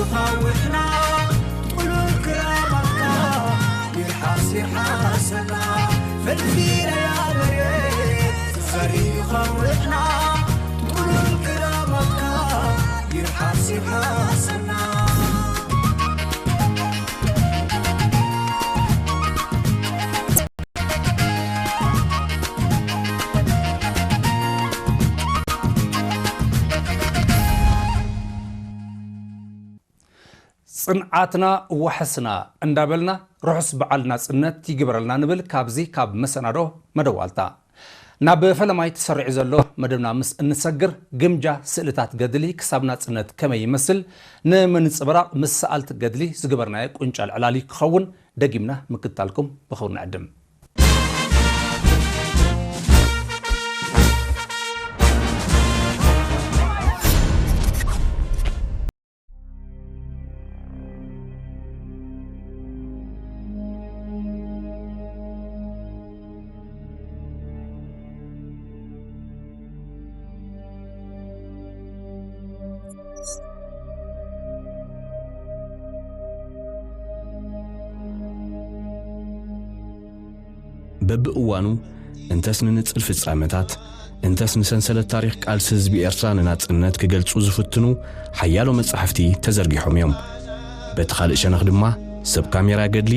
ይኻውዕና ጥሉል ክራማትካ ይርሓስ ይርሓሰና። ፈልፊለያ መሬት ዘሪ ይኻውዕና ጥሉል ክራማትካ ይርሓስ ይርሓሰና። ጽንዓትና ዋሕስና እንዳበልና፣ ርሑስ በዓል ናጽነት ይግበረልና ንብል። ካብዚ ካብ መሰናዶ መደዋልታ ናብ ፈለማይ ተሰሪዑ ዘሎ መደብና ምስ እንሰግር፣ ግምጃ ስእልታት ገድሊ ክሳብ ናጽነት ከመይ ይመስል ንምንጽብራቕ፣ ምስ ሰኣልቲ ገድሊ ዝገበርናዮ ቁንጫል ዕላል ክኸውን፣ ደጊምና ምክትታልኩም ብኽብሪ ንዕድም። በብእዋኑ እንተስ ንንጽል ፍጻመታት፣ እንተስ ንሰንሰለት ታሪኽ ቃልሲ ህዝቢ ኤርትራ ንናጽነት ክገልጹ ዝፍትኑ ሓያሎ መጻሕፍቲ ተዘርጊሖም እዮም። በቲ ካልእ ሸነኽ ድማ፣ ሰብ ካሜራ ገድሊ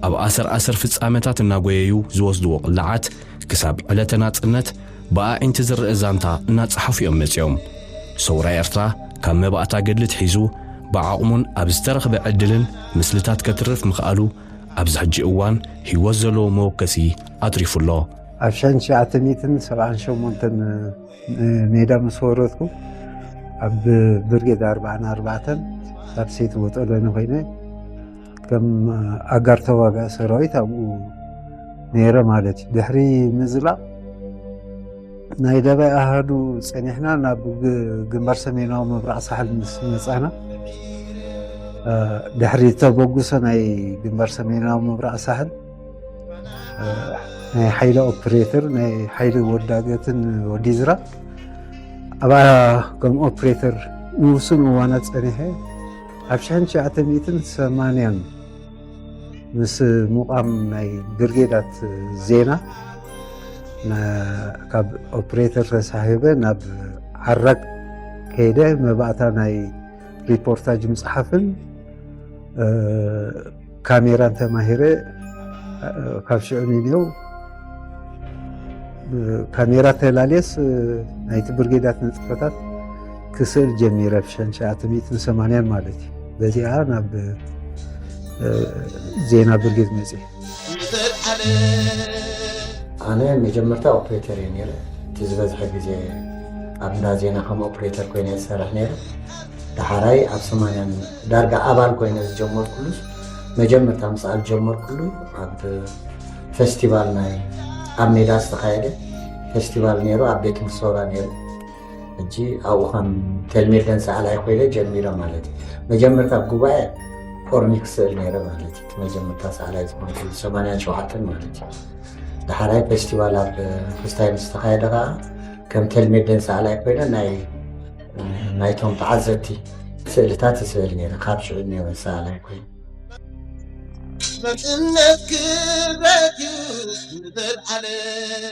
ኣብ ኣሰር ኣሰር ፍጻመታት እናጎየዩ ዝወስድዎ ቅላዓት፣ ክሳብ ዕለተ ናጽነት ብኣዒንቲ ዝረኣ ዛንታ እናጸሓፉ እዮም መጺኦም። ሰውራ ኤርትራ ካብ መባእታ ገድሊ ኣትሒዙ፣ ብዓቕሙን ኣብ ዝተረኽበ ዕድልን ምስልታት ከትርፍ ምኽኣሉ፣ ኣብዚ ሕጂ እዋን ህይወት ዘለዎ መወከሲ ኣትሪፉ ኣሎ። ኣብ ሽሕን ትሽዓተ ሚእትን ሰብዓን ሸሞንተን ሜዳ ምስ ወረድኩ፣ ኣብ ብርጌድ ኣርባዓን ኣርባዕተን ሳልሰይቲ ወጠለኒ ኮይነ፣ ከም ኣጋር ተዋጋኢ ሰራዊት ኣብኡ ነይረ ማለት እዩ። ድሕሪ ምዝላቕ ናይ ደባይ ኣሃዱ ጸኒሕና ናብ ግ-፣ ግንባር ሰሜናዊ ምብራቕ ሳሕል ምስ መጻና፣ እ፣ ድሕሪ ተበግሶ ናይ ግንባር ሰሜናዊ ምብራቕ ሳሕል፣ እ፣ ናይ ሓይሊ ኦፕሬተር፣ ናይ ሓይሊ ወዳገትን ወዲዝራ ኣብኣ ከም ኦፕሬተር ንውሱን እዋናት ጸኒሐ። ኣብ ሽሕን ትሽዓተ ሚእትን ሰማንያን ምስ ምቋም ናይ ብርጌዳት ዜና፣ ና-፣ ካብ ኦፕሬተር ተሳሒበ ናብ ዓራግ ከይደ፣ መባእታ ናይ ሪፖርታጅ ምጽሓፍን፣ እ፣ ካሜራን ተማሂረ፣ እ፣ ካብ ሽዑ ንኔው፣ እ፣ ካሜራ ተላልየስ፣ እ፣ ናይቲ ብርጌዳት ንጥፈታት ክስእል ጀሚረ፣ ብ ሽሕን ትሽዓተ ሚእትን ሰማንያን ማለት እዩ። በዚኣ ናብ፣ እ፣ ዜና ብርጌድ መጽየ። ኣነ መጀመርታ ኦፕሬተር እየ ነይረ። እቲ ዝበዝሐ ግዜ ኣብ እንዳ ዜና ከም ኦፕሬተር ኮይነ እየ ዝሰርሕ ነይረ። ደሓራይ ኣብ ሰማንያን ዳርጋ ኣባል ኮይነ ዝጀመርኩሉስ፣ መጀመርታ ምስኣል ጀመርኩሉ ኣብ ፈስቲቫል ናይ ኣብ ሜዳ ዝተኻየደ ፈስቲቫል ነይሩ፣ ኣብ ቤት ትምህርቲ ሶራ ነይሩ። ሕጂ ኣብኡ ከም ቴልሜደን ሰኣላይ ኮይነ ጀሚረ ማለት እዩ። መጀመርታ ኣብ ጉባኤ ኮርኒክ ስእል ነይረ ማለት እዩ። እቲ መጀመርታ ሰኣላይ ዝኾንኩሉ ሰማንያን ሸውዓተን ማለት እዩ። ደሓራይ ፌስቲቫል ኣብ ክስታይ ምስ ተኻየደ ኸዓ ከም ቴልሜደን ሰኣላይ ኮይነ ናይ፣ ናይቶም ተዓዘብቲ ስእልታት ይስእል ነይረ። ካብ ሽዑ ነይረ ሰኣላይ ኮይነ። መጽነት ክብረት እዩ ንዘልዓለም።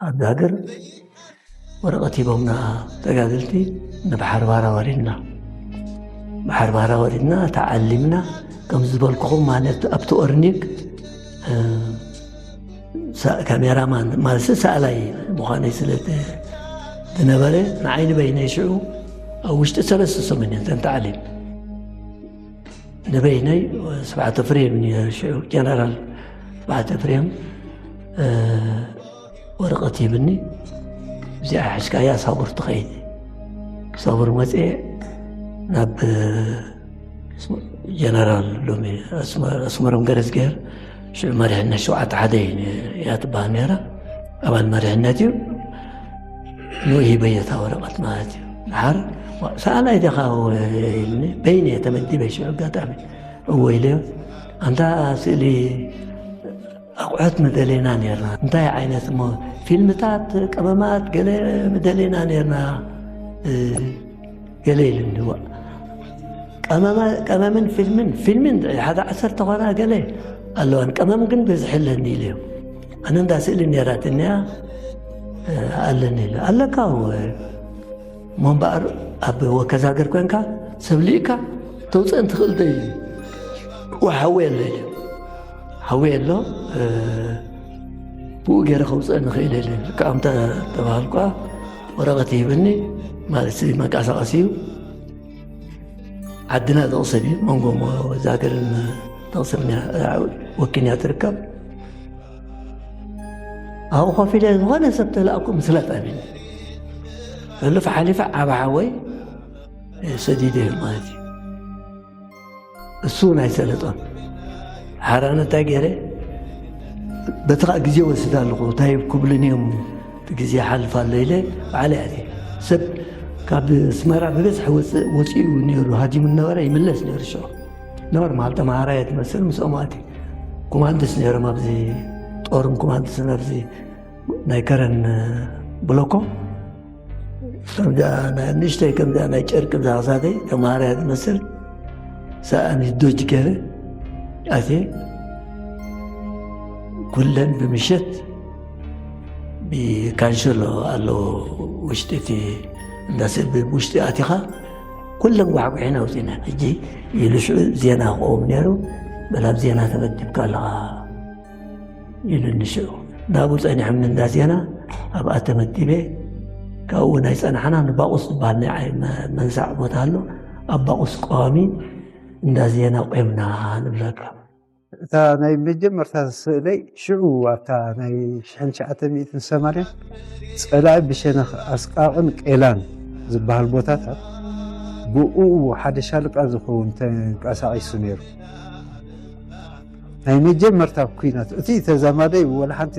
ኣብ ሃገር ወረቐት ሂቦምና ተጋደልቲ ንባሕር ባራ ወሪድና። ባሕር ባራ ወሪድና፣ ተዓሊምና፣ ከም ዝበልኩኹም ማለት ኣብቲ ኦርኒክ፣ እ፣ ሳ-፣ ካሜራማን ማለት ሰኣላይ ምዃነይ ስለ ተ-፣ ዝነበረ፣ ንዓይ ንበይነይ ሽዑ ኣብ ውሽጢ ሰለስተ ሰሙን እየን እተን ተዓሊም። ንበይነይ ስብሓት ኤፍሬም እዩ፣ ሽዑ ጀነራል ስብሓት ኤፍሬም፣ እ፣ ወረቐት ሂብኒ። እዚኣ ሒዝካያ ሳቡር ትኸይድ። ሳቡር መፅኤ ናብ፣ እ፣ ጀነራል ሎሚ ኣስመ-፣ ኣስመሮም ገረዝግሄር፣ ሽዑ መሪሕነት ሸውዓተ ሓደ እያ ትበሃል ነይራ። ኣባል መሪሕነት እዩ። ንኡ ሂበዮ እታ ወረቐት ማለት እዩ። ድሓር፣ "ሰኣላይ ዲኻ?" ኢሉኒ። በይነ እየ ተመዲበ ሽዑ ኣጋጣሚ። "እወ" ኢለዮ። "ኣንታ ስእሊ ኣቑሑት ምደሌና ኔርና። እንታይ ዓይነት እሞ ፊልምታት፣ ቀመማት፣ ገለ ምደሌና ኔርና። ገለ ኢሉኒ። ቀመምን ፊልምን ፊልምን ሓደ ዓሰርተ ኾና ገለ ኣለዋን፣ ቀመም ግን ብዝሕ ኣለኒ ኢሉ እዮም። ኣነ እንዳ ስእሊ ነራትንያ ኣለኒ ኢሉ ኣለካ። እሞ እምበኣር ኣብ ወከዛገር ኮንካ ሰብ ልኢካ ተውፅእን ትኽእል ዶ ኢሉ። ወሓዊ ኣሎ ኢሉ። ሓዊ ኣሎ። ብኡ ገይረ ከውፅእ ንኽእል ኢሉ። ከምተ ተባሃልኳ ወረቐት ይህብኒ ማለት መንቀሳቐሲ እዩ። ዓድና ዝቕሰብ እዩ። መንጎ እሞ ዛገርን ተቕሰብና ወኪንያ ትርከብ። ኣብኡ ኮፍ ኢለ ዝኾነ ሰብ ተላእኩ ምስለት ኣቢኒ ሕሉፍ ሓሊፈ ዓባ ሓወይ ሰዲደ እዩ ማለት እዩ። እሱ ናይ ሰለጦን ሓራነ እንታይ ገይረ በቲ ኸዓ ግዜ ወስድ ኣለኹ እንታይ ክብሉን እዮም እቲ ግዜ ሓልፍ ኣሎ ኢለ ባዕለ እየ ሰብ ካብ ስመራ ብበዝሒ ወፅእ ወፂኡ ነይሩ ሃዲሙ ነበረ ይምለስ ነይሩ ሽዑ ኖርማል ተምሃራይ ትመስል ምስኦም ኣትዩ ኩማንድስ ነይሮም ኣብዚ ጦርን ኩማንድስን ኣብዚ ናይ ከረን ብሎኮ ከምዚኣ ናይ ንእሽተይ ከምዚኣ ናይ ጨርቂ ብዛዕሳተይ ተምሃርያ ትመስል ሰኣኒ ዶጅ ገይረ ኣትየ ኩለን ብምሸት ብካንሸሎ ኣለዎ ውሽጢ እቲ እንዳ ስእሊ ውሽጢ ኣቲኻ ኩለን ጓሕጉሒና ኣውፂና ሕጂ ኢሉ ሽዑ ዜና ክኸውን ነይሩ በል ኣብ ዜና ተመዲብካ ኣለኻ ኢሉኒ ሽዑ ናብኡ ፀኒሖምኒ እንዳ ዜና ኣብኣ ተመዲበ ካብኡ ናይ ፀናሕና ንባቑስ ዝበሃል ናይ ዓይ- መ- መንሳዕ ቦታ ኣሎ ኣብ ባቑስ ቀዋሚ እንዳ ዜና ቆምና ንብለካ እታ ናይ መጀመርታ ስእለይ ሽዑ ኣብታ ናይ ሽሕን ትሽዓተ ሚእትን ሰማንያን ፀላኢ ብሸነኽ ኣስቃቕን ቄላን ዝበሃል ቦታታት ብኡ ሓደ ሻለቃ ዝኸውን ተንቀሳቒሱ ነይሩ። ናይ መጀመርታ ኩናት እቲ ተዛማዳይ ወላ ሓንቲ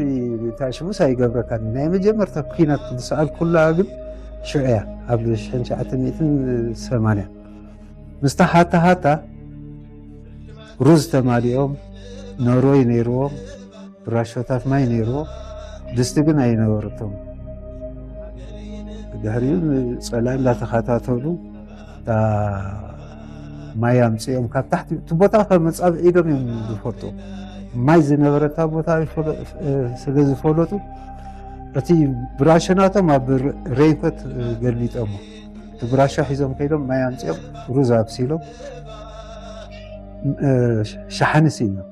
ታሽሙስ ኣይገብረካን ናይ መጀመርታ ኩናት ዝሰኣልኩላ ግን ሽዑ እያ ኣብ ሽሕን ትሽዓተ ሚእትን ሰማንያን ምስታ ሃታ ሃታ ሩዝ ተማሊኦም ኖርወይ ነይርዎም ብራሾታት ማይ ነይርዎም ድስቲ ግን ኣይነበረቶም ድሕሪኡ ፀላኢ እንዳተኸታተሉ ማይ ኣምፅኦም ካብ ታሕቲ እቲ ቦታ ከመፃብዒ ኢሎም እዮም ዝፈልጡ ማይ ዝነበረታ ቦታ ስለ ዝፈለጡ እቲ ብራሾ ናቶም ኣብ ሬንኮት ገልቢጦሞ እቲ ብራሾ ሒዞም ከይዶም ማይ ኣምፅኦም ሩዝ ኣብሲሎም ሸሓኒ ስኢኖም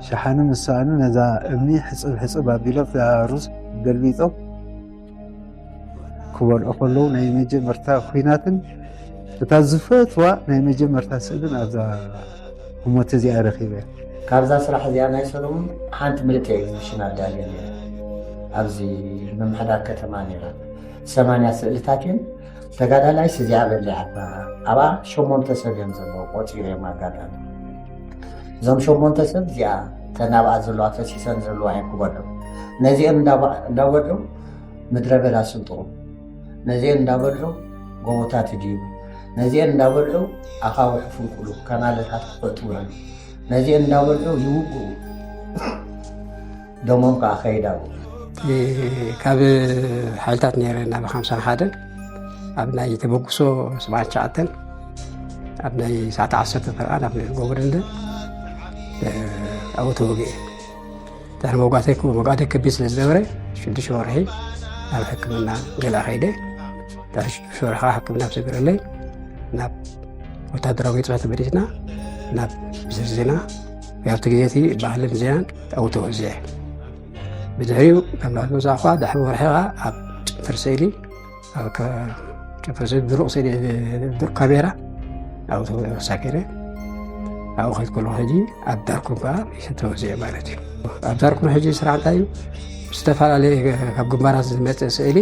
ሸሓኒ ምስ ሰኣኑ ነዛ እምኒ ሕፅብ ሕፅብ ኣቢሎም እዛ ሩዝ ገልቢጦም ክበልዑ ከለዉ ናይ መጀመርታ ኲናትን እታ ዝፈትዋ ናይ መጀመርታ ስእልን ኣብዛ ህሞት እዚኣ ረኺበ እየ። ካብዛ ስራሕ እዚኣ ናይ ሰሎሙን ሓንቲ ምልክቲ ኤግዚቢሽን ኣዳልየ ነይረ። ኣብዚ ምምሕዳር ከተማ ነይራ። ሰማንያ ስእልታት እየን። ተጋዳላይስ እዚኣ በሊዓትና ኣብኣ ሸሞንተ ሰብ እዮም ዘለዉ ቆፂረ እዮም ኣጋጣሚ እዞም ሸሞንተ ሰብ እዚኣ ተን ኣብኣ ዘለዋ ፈሲሰን ዘለዋ እዮም ክበልዑ ነዚአን እንዳበልዑ ምድረ በዳ ስንጥቑ ነዚአን እንዳበልዑ ጎቦታት ድዩ ነዚአን እንዳበልዑ ኣኻውሕ ፍንቁሉ ካናለታት ክፈልጡ ውዕሉ ነዚአን እንዳበልዑ ይውግኡ ደሞም ከዓ ከይድ ኣብኡ። ካብ ሓይልታት ነይረ ናብ ሓምሳን ሓደን ኣብ ናይ ተበግሶ ሰብዓን ትሽዓተን ኣብ ናይ ሰዓት ዓሰርተ ተርዓ ናብ ጎቦ ደንደን ኣብኡ ተወግኤ። ድሕሪ መውጋእተይ መውጋእተይ ከቢድ ስለ ዝነበረ ሽዱሽተ ወርሒ ናብ ሕክምና ገለ ከይደ። ድሕሪ ሽዱሽተ ወርሒ ከዓ ሕክምና ተገይሩለይ ናብ ወታደራዊ ቤት ጽሕፈት ተመሊስና ናብ ሚኒስትሪ ዜና ኣብቲ ግዜ እቲ ባህልን ዜናን ኣብኡ ተወዚዐ። ብድሕሪኡ ካብ ናብቲ መጻእኳ ድሕሪ ወርሒ ከዓ ኣብ ጨንፈር ስእሊ ኣብ ጨንፈር ስእሊ ድሩቕ ስእሊ ድሩቕ ካሜራ ኣብኡ ተሳኪረ ኣብኡ ከይድ ከለኹ ሕጂ ኣብ ዳርኩም ከዓ ተወዚዐ ማለት እዩ። ኣብ ዳርኩም ሕጂ ስራሕ እንታይ እዩ? ዝተፈላለየ ካብ ግንባራት ዝመፅእ ስእሊ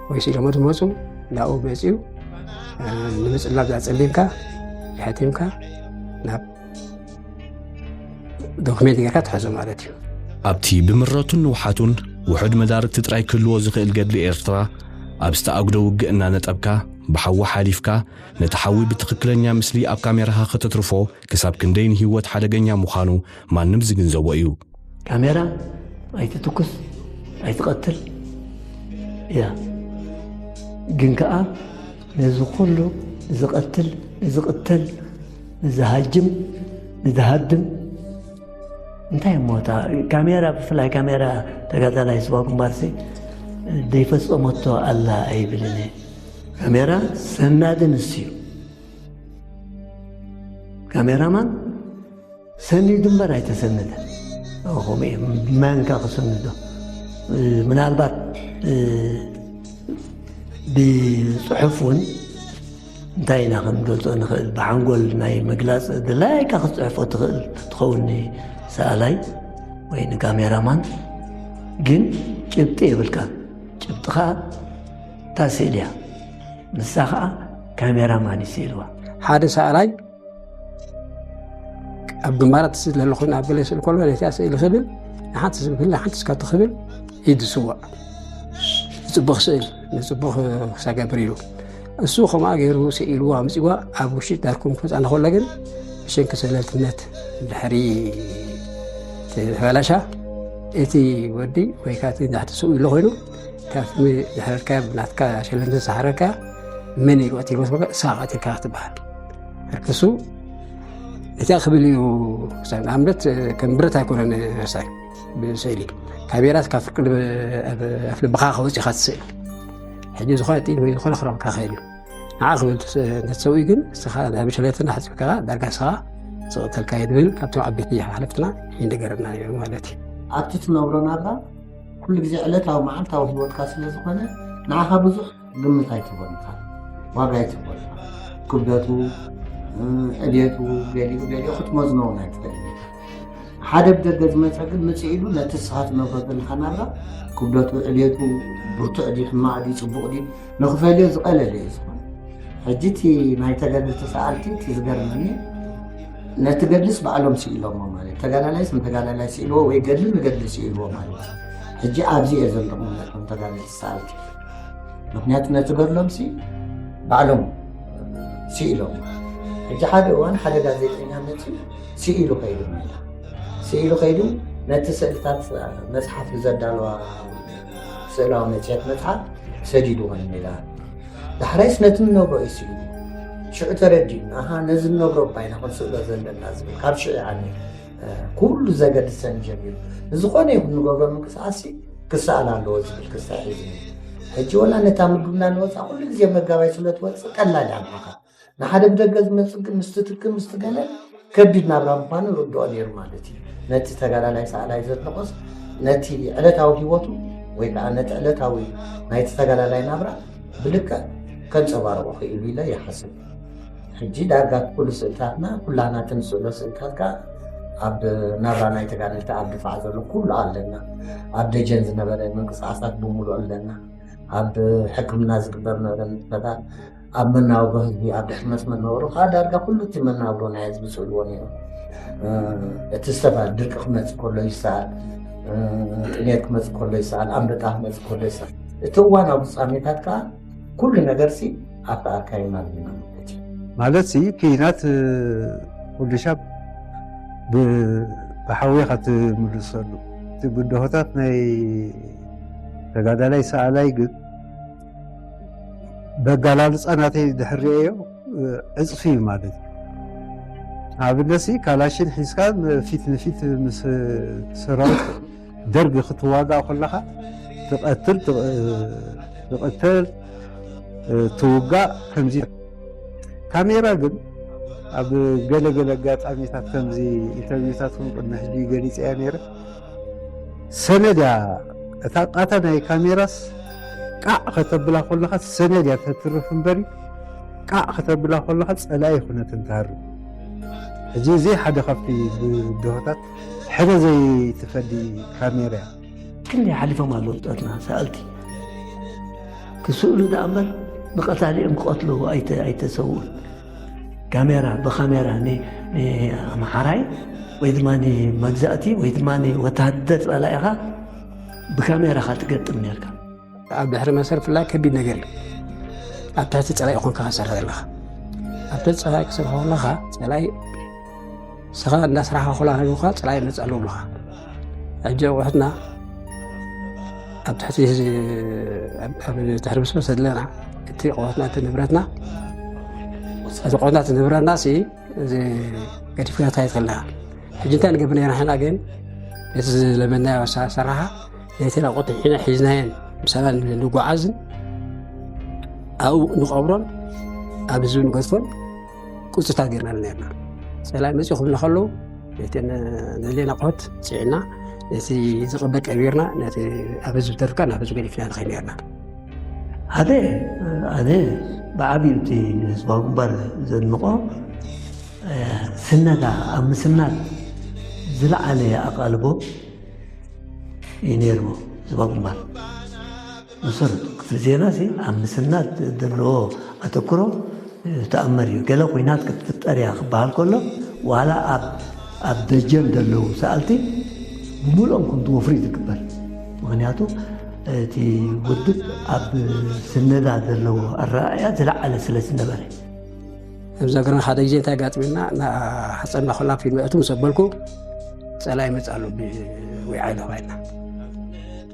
ወይ ስኢሎሞ ዝመፁ ናብኡ መፅኡ ንምፅላብ ኣፀሊምካ የሕቲምካ ናብ ዶክሜንት ጌርካ ትሕዞ ማለት እዩ። ኣብቲ ብምረቱን ንውሓቱን ውሑድ መዳርግቲ ጥራይ ክህልዎ ዝኽእል ገድሊ ኤርትራ ኣብ ዝተኣግዶ ውግእ እናነጠብካ ብሓዊ ሓሊፍካ ነቲ ሓዊ ብትኽክለኛ ምስሊ ኣብ ካሜራኻ ከተትርፎ ክሳብ ክንደይ ንህይወት ሓደገኛ ምዃኑ ማንም ዝግንዘቦ እዩ። ካሜራ ኣይትትኩስ ኣይትቐትል እያ ግን ከዓ ነዚ ኩሉ ዝቐትል፣ ዝቕተል፣ ዝሃጅም፣ ዝሃድም እንታይ እሞ እታ ካሜራ፣ ብፍላይ ካሜራ ተጋዳላይ ስዋ ግንባርሲ ደይፈጸመቶ ኣላ ኣይብልን እየ። ካሜራ ሰናዲ ንሱ እዩ። ካሜራማን ሰኒዱ እምበር ኣይተሰነደን። ከምኡ እዩ። መን ከ ክስንዶ? ምናልባት ብፅሑፍ እውን እንታይ ኢና ክንገልፆ ንኽእል? ብሓንጎል ናይ ምግላፅ ድላይካ ክትፅሕፎ ትኽእል ትኸውን፣ ንሰኣላይ ወይ ንካሜራማን። ግን ጭብጢ የብልካን። ጭብጥኻ እታ ስእሊ እያ። ንሳ ኸዓ ካሜራማን እዩ ስኢልዋ። ሓደ ሰኣላይ ኣብ ግንባራት ስእሊ ዘሎ ኮይኑ ኣብ ገለ ስእሊ ከሎ ነቲኣ ስእሊ ክብል ንሓንቲ ስም ክብል ንሓንቲ እስካቶ ክብል ኢድ ዝስዋእ ንጽቡቕ ስእል ንጽቡቕ ክሳገ ብር ኢሉ እሱ ከምኣ ገይሩ ስኢልዋ ኣምጺዋ ኣብ ውሽጢ ዳርኩም ክመጻ እንከሎ ግን ብሸንኪ ሰለልትነት ድሕሪ ተበላሻ እቲ ወዲ ወይ ከዓ እቲ ንሕቲ ስኡ ኢሎ ኮይኑ ካብቲ ድሕረርካ ብናትካ ሸለንትን ሳሕረርካ መን ኢሉ ቀቲልዎ ዝበልካ እሳ ቀቲልካ ክትበሃል ሕርክሱ እቲኣ ክብል እዩ። ንኣብነት ከም ብረት ኣይኮነን ሳይ ብስእሊ ካሜራ ካብ ፍርቂ ኣፍልብኻ ከወፂኻ ትስእል ሕጂ ዝኾነ ጥይት ወይ ዝኾነ ክረብካ ክእል እዩ። ንዓ ክብል ነቲ ሰብኡይ ግን እስኻ ብሸለንትን ሓፂብካ ዳርጋ እስኻ ዝቐተልካ እዩ ዝብል ካብቶም ዓበይቲ ሓለፍትና ይነገረና እዩ ማለት እዩ። ኣብቲ ትነብሮ ናብራ ኩሉ ግዜ ዕለታዊ መዓልታዊ ህይወትካ ስለ ዝኾነ ንዓኻ ብዙሕ ግምት ኣይትህቦን ኢኻ፣ ዋጋ ኣይትህቦን ኢኻ። ክብደቱ፣ ዕብየቱ፣ ገሊኡ ገሊኡ ክትመዝኖ እውን ኣይትኽእልን ኢኻ። ሓደ ብደገ ዝመፀ ግን ምፅእ ኢሉ ነቲ ንስኻ ትነብሮ ዘለኻ ናብራ ክብደቱ፣ ዕብየቱ፣ ብርቱዕ ድዩ፣ ሕማቕ ድዩ፣ ፅቡቕ ድዩ ንኽፈልዮ ዝቐለለ እዩ ዝኾነ። ሕጂ እቲ ናይ ተጋደልቲ ሰኣልቲ እቲ ዝገርመኒ ነቲ ገድልስ ባዕሎም ስኢሎሞ ማለት ተጋዳላይስ ንተጋዳላይ ስኢልዎ ወይ ገድሊ ንገድሊ ስኢልዎ ማለት እዩ። ሕጂ ኣብዚ እየ ዘለኹ ነቶም ተጋደልቲ ሰኣልቲ ምክንያቱ ነቲ ገድሎም ሲ ባዕሎም ስኢሎም ሕጂ ሓደ እዋን ሓደ ጋዜጠኛ መፅኡ ስኢሉ ከይዱ ሜዳ ስኢሉ ከይዱ ነቲ ስእልታት መፅሓፍ ብዘዳለዋ ስእላዊ መፅሄት መፅሓፍ ሰዲድዎ ሜዳ ዳሕራይስ ነቲ ንነብሮ እዩ ስኢሉ ሽዑ ተረዲኡ ኣሃ ነዚ ንነብሮ እባ ኢና ክንስእሎ ዘለና ዝብል ካብ ሽዑ ኣነ ኩሉ ዘገድሰኒ ጀሚሩ ንዝኾነ ይኹን ንገብሮ ምንቅስቃስ ክሰኣል ኣለዎ ዝብል ክስታይ ሒዙ ሕጂ ወላ ነታ ምግብና ንወፃ ኩሉ ግዜ መጋባይ ስለ ትወፅእ ቀላል እያ ንዓኻ ንሓደ ብደገ ዝመፅእ ግን ምስቲ ትክን ምስቲ ገለ ከቢድ ናብራ ምዃኑ ርድኦ ነይሩ ማለት እዩ ነቲ ተጋዳላይ ሰኣላይ ዘድንቆስ ነቲ ዕለታዊ ህይወቱ ወይ ከዓ ነቲ ዕለታዊ ናይቲ ተጋዳላይ ናብራ ብልክዕ ከንፀባርቆ ክኢሉ ኢለ ይሓስብ ሕጂ ዳርጋ ኩሉ ስእልታትና ኩላና ትንስእሎ ስእልታት ከዓ ኣብ ናብራ ናይ ተጋደልቲ ኣብ ድፋዕ ዘሎ ኩሉ ኣለና ኣብ ደጀን ዝነበረ ምንቅስቃሳት ብምሉእ ኣለና ኣብ ሕክምና ዝግበር ነበረ ንጥፈታት ኣብ መናብሮ ህዝቢ ኣብ ድሕሪ መስመር ነበሩ ከዓ ዳርጋ ኩሉ እቲ መናብሮ ናይ ህዝቢ ስእልዎ ነይሩ እቲ ዝተፋል ድርቂ ክመፅእ ከሎ ይሰኣል ጥሜት ክመፅእ ከሎ ይሰኣል ኣንበጣ ክመፅእ ከሎ ይሰኣል እቲ እዋናዊ ፍፃሜታት ከዓ ኩሉ ነገር ሲ ኣብቲ ኣርካይቭና ኣለና ማለት እዩ። ማለት ሲ ኩናት ኩሉ ሻብ ብሓዊ ኢኻ ትምልሰሉ። እቲ ብድሆታት ናይ ተጋዳላይ ሰኣላይ ግን በጋላልፃ ናተይ ድሕር ሪኤዮ ዕፅፊ እዩ ማለት እዩ። ኣብነት ሲ ካላሽን ሒዝካ ፊት ንፊት ምስ ሰራዊት ደርግ ክትዋጋእ ከለኻ ትቐትል ትቕተል ትውጋእ ከምዚ ካሜራ ግን ኣብ ገለገለ ኣጋጣሚታት ከምዚ ኢንተርቪውታት እውን ቅድሚ ሕጂ ገሊፀያ ነይረ ሰነድ እያ እታ ቃታ ናይ ካሜራስ ቃዕ ከተብላ ከለኻ ሰነድ እያ ተትርፍ እምበሪ ቃዕ ከተብላ ከለኻ ፀላኢ ኩነት እንትሃርም ሕጂ እዚ ሓደ ካብቲ ብድሆታት ሕነ ዘይትፈዲ ካሜራ እያ። ክንደይ ሓሊፎም ኣለዉ ፍጥረትና ሰኣልቲ ክስእሉ ደኣ እምበር ንቐታሊኦም ክቐትሉ ኣይተሰውኡን። ካሜራ ብካሜራ ንኣምሓራይ ወይ ድማ ንመግዛእቲ ወይ ድማ ንወተሃደር ጸላኢኻ ብካሜራኻ ትገጥም ነርካ። ኣብ ድሕሪ መሰር ፍላይ ከቢድ ነገር እዩ። ኣብ ትሕቲ ጸላኢ ኮንካ ክሰርሕ ዘለኻ ኣብ ትሕቲ ጸላኢ ክሰርሖ ከለኻ ጸላኢ ንስኻ እንዳስራሕካ ኮላ ከለኻ ጸላኢ ይመጽእ ኣሎ ብለኻ። ሕጂ ኣቑሑትና ኣብ ትሕቲ ኣብ ትሕቲ ብስብስ ኣለና እቲ ቆትና እቲ ንብረትና፣ እዚ ቆትና እቲ ንብረትና ሲ እዚ ገዲፍና እንታይ ትኽእልና? ሕጂ እንታይ ንገብር ነርና? ሕና ግን ነቲ ዝለመናዮ ኣሰራርሓ ነቲ ናብ ቆጥሒ ሒዝናየን ምሳና ንጓዓዝን ኣብኡ ንቐብሮን ኣብ ህዝቢ ንገዝፎን ቁፅታ ገርና ነርና። ፀላኢ መፅኡ ክብልና ከለዉ ነቲ ነሌና ቆት ፅዕና ነቲ ዝቕበል ቀቢርና ነቲ ኣብ ህዝቢ ተርፍካ ናብ ህዝቢ ገዲፍና ንኸይድ ነርና። ሓደ ኣነ ብዓብዩ እቲ ህዝባዊ ግንባር ዘድንቆ ስነዳ ኣብ ምስናድ ዝለዓለ ኣቓልቦ እዩ ነይርዎ። ህዝባዊ ግንባር መሰረቱ ክፍሊ ዜና ሲ ኣብ ምስናድ ዘለዎ ኣተኩሮ ተኣመር እዩ። ገለ ኩናት ክትፍጠር እያ ክበሃል ከሎ ዋላ ኣብ ኣብ ደጀን ዘለዉ ሰኣልቲ ብምልኦም ከም ዝወፍሩ እዩ ዝግበር። ምክንያቱ እቲ ውድብ ኣብ ስነዳ ዘለዎ ኣረኣእያ ዝለዓለ ስለ ዝነበረ። እዛ ግርና ሓደ ግዜ እንታይ ጋጥሚና፣ ሓፀና ኮላ ፊልም እቱ ምስ ኣበልኩ ፀላ ይመፅ ኣሎ ወይ ዓይለ ኮይና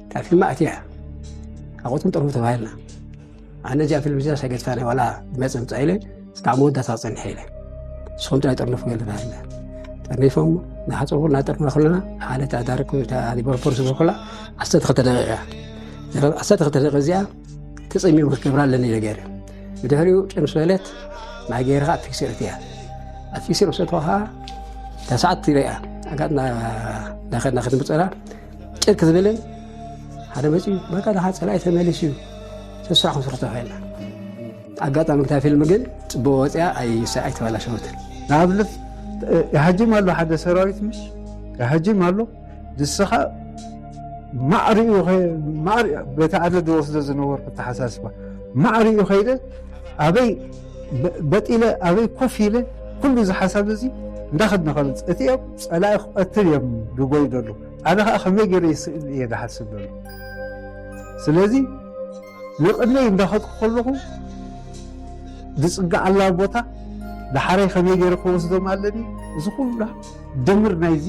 እታ ፊልም ኣትያ ኣቆፅም ጥርፉ ተባሂልና። ኣነ እዚኣ ፊልም እዚኣ ሰገድፋ ናይ ዋላ መፅ ምፃ ኢለ እስካብ መወዳእታ ክፀንሐ ኢለ። ንስኹም ጥራይ ጠርንፉ ገለ ተባሂልና። ጠርኒፎም እናሓፀቡ እናጠርና ከለና ሓደ ተኣዳርኩ ዲቨሎፐር ዝበልኩላ ዓሰርተ ክልተ ደቂቕ እያ። ዓሰርተ ክልተ ደቂቕ እዚኣ ተፀሚሙ ክገብራ ኣለኒ ኢለ ገይረ። ብድሕሪኡ ጭር ምስ በለት ማይ ገይርካ ኣብ ፊክሰር እትያ። ኣብ ፊክሰር ምስ ኣተዋ ከዓ እታ ሰዓት ትሪኣ ኣጋጥና እናኸድና ክትምፀላ ጭር ክትብልን ሓደ መፂኡ በቃ ደኻ ፀላኢ ተመሊሱ እዩ ተስፋ ክንስርቶ ኮይና። ኣጋጣሚ እታ ፊልም ግን ፅቡቅ ወፂኣ ኣይተበላሸወትን። ንኣብነት ይሃጅም ኣሎ ሓደ ሰራዊት ምሽ ይሃጅም ኣሎ ንስኻ ማዕሪኡ ማዕሪ በቲ ኣነ ዝወስዶ ዝነበርኩ ተሓሳስባ ማዕሪኡ ከይደ ኣበይ በጢለ ኣበይ ኮፍ ኢለ ኩሉ እዚ ሓሳብ እዚ እንዳኸድና ከመፅእ እቲኦም ፀላኢ ክቐትል እዮም ዝጎዩ ዘለዉ ኣነ ከዓ ከመይ ገይረ ይስእል እየ ዝሓስብ ዘሎ ስለዚ ንቕድመይ እንዳኸድኩ ከለኹ ዝፅጋዓላ ቦታ ዳሓራይ ከመይ ገይረ ክወስዶም ኣለኒ እዚ ኩሉ ድምር ናይዚ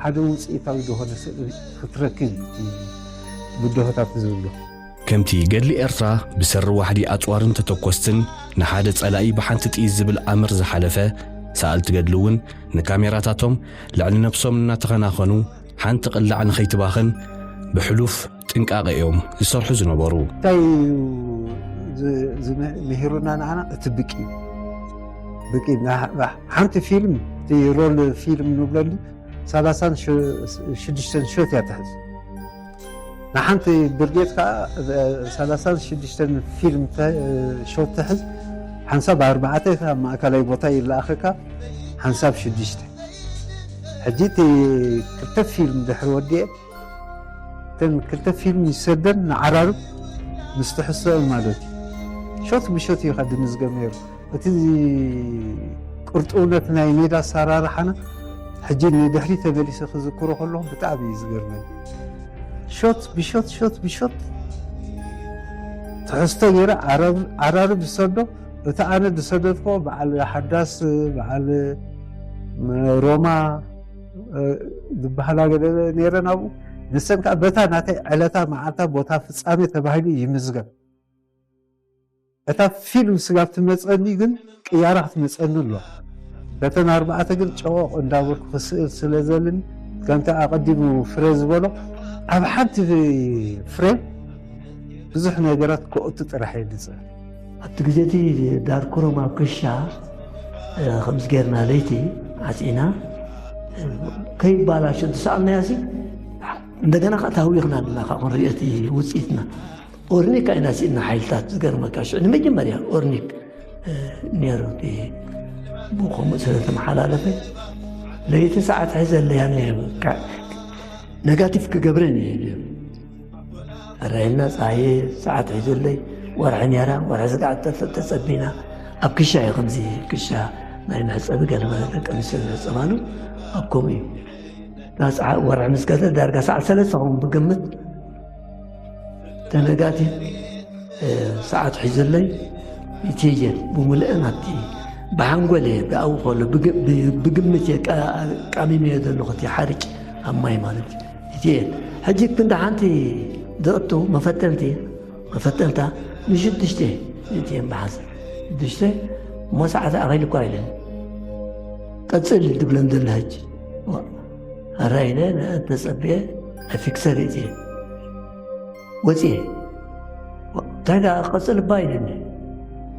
ሓደ ውፅኢታዊ ዝኾነ ስእሊ ክትረክብ እዩ ብድሆታት ዝብሉ። ከምቲ ገድሊ ኤርትራ ብሰሪ ዋሕዲ ኣጽዋርን ተተኮስትን ንሓደ ጸላኢ ብሓንቲ ጥይት ዝብል ኣምር ዝሓለፈ ሰኣልቲ ገድሊ እውን ንካሜራታቶም ልዕሊ ነብሶም እናተኸናኸኑ ሓንቲ ቅላዕ ንኸይትባኽን ብሕሉፍ ጥንቃቐ እዮም ዝሰርሑ ዝነበሩ። እንታይ እዩ ምሂሩና ንዓና እቲ ብቂ ብቂ ሓንቲ ፊልም እቲ ሮል ፊልም ንብለሉ ሰላሳን ሽዱሽተን ሾት እያ ትሕዝ ንሓንቲ ብርጌድ ከዓ ሰላሳን ሽዱሽተን ፊልም ሾት ትሕዝ ሓንሳብ ኣርባዕተ ካብ ማእከላይ ቦታ ይለኣኸካ ሓንሳብ ሽዱሽተ ሕጂ እቲ ክልተ ፊልም ድሕሪ ወዲኤ እተን ክልተ ፊልም ይሰደን ንዓራርብ ምስ ትሕዝቶኦም ማለት እዩ ሾት ብሾት እዩ ከ ድምዝገብ ነይሩ እቲ ቅርጥውነት ናይ ሜዳ ኣሰራርሓና ሕጂ ንድሕሪ ተመሊሰ ክዝክሮ ከለኹ ብጣዕሚ እዩ ዝገርመኒ ሾት ብሾት ሾት ብሾት ትሕዝቶ ገይረ ዓራርብ ዝሰዶ እቲ ኣነ ዝሰደድኮ በዓል ሓዳስ በዓል ሮማ ዝበሃላ ገለ ነይረን ኣብኡ ንሰን ከዓ በታ ናተይ ዕለታ መዓልታ ቦታ ፍፃሜ ተባሂሉ ይምዝገብ እታ ፊልም ስጋብ ትመፀኒ ግን ቅያራ ክትመፀኒ ኣለዋ በተን ኣርባዕተ ግን ጨወቕ እንዳበልኩ ክስእል ስለ ዘለኒ ከምቲ ኣቐዲሙ ፍሬ ዝበሎ ኣብ ሓንቲ ፍሬም ብዙሕ ነገራት ክኦቱ ጥራሕ እየ ዝፅዕር ኣብቲ ግዜ እቲ ዳርኩሮም ኣብ ክሻ ከምዚ ጌርና ለይቲ ዓፂና ከይባላሾ ዝሰኣልናዮ ሲ እንደገና ከዓ ታዊኽና ኣለና ከዓ ክንሪኦ እቲ ውፅኢትና ኦርኒካ ኢና ስኢና ሓይልታት ዝገርመካ ሽዑ ንመጀመርያ ኦርኒክ ነይሩ ብከምኡ ስለ ተመሓላለፈ ለይቲ ሰዓት ሕዘለያ ነጋቲቭ ክገብረን እየ ኣራይልና ፀሃየ ሰዓት ሒዙለይ ወርሒ ነራ ወርሒ ስጋዕ ተፀቢና ኣብ ክሻ እዩ ከምዚ ክሻ ናይ መሕፀቢ ገለመለ ደቂ ኣንስትዮ ዝሕፀባሉ ኣብ ከምኡ እዩ ወርሒ ምስ ገተ ዳርጋ ሰዓት ሰለስተ ኸውን ብግምት ተነጋቲ ሰዓት ሒዙለይ ይትየል ብምልእን ኣብቲ ብሓንጎል እየ ብኣው ከሎ ብግምት እየ ቃሚመዮ ዘለኹ እቲ ሓርጭ ኣብ ማይ ማለት እዩ ይትየል ሕጂ ክንዲ ሓንቲ ዘእቱ መፈተልቲ መፈተልታ ንሽዱሽተ እቲኤም ብሓንሳብ ሽዱሽተ እሞ ሰዓት ኣኺሉ እኳ ኢለን ቀጽል ድብለን ዘሎ ሕጂ። ዋ፣ ኣራይነ ተጸብየ ኣፊክሰር እየ ወፅየ። ዋ፣ እንታይ ደኣ ቀፅል እባ ኢለኒ።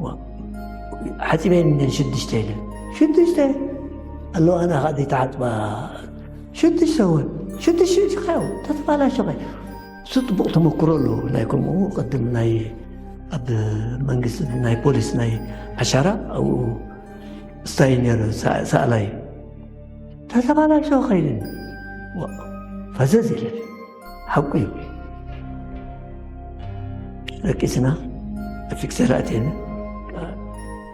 ዋ፣ ሓፂበ እየን ሽዱሽተ ኢለን። ሽዱሽተ ኣለዋ፣ ኣና ከዓ ዘይተሓፅባ ሽዱሽተ እውን ሽዱሽተ ኢልካዮ ተተባላሸኸ። እሱ ፅቡቕ ተመክሮ ኣሎ። ናይ ከምኡ ቅድም ናይ ኣብ መንግስቲ ናይ ፖሊስ ናይ ዓሻራ ኣብኡ ስታይ ነይሩ፣ ሰ-፣ ሰኣላይ ተተባላሸኸ ኢለኒ። ዋ፣ ፈዘዝ ኢለን። ሓቁ እዩ። ደቂስና ፊክሰር ኣትየን።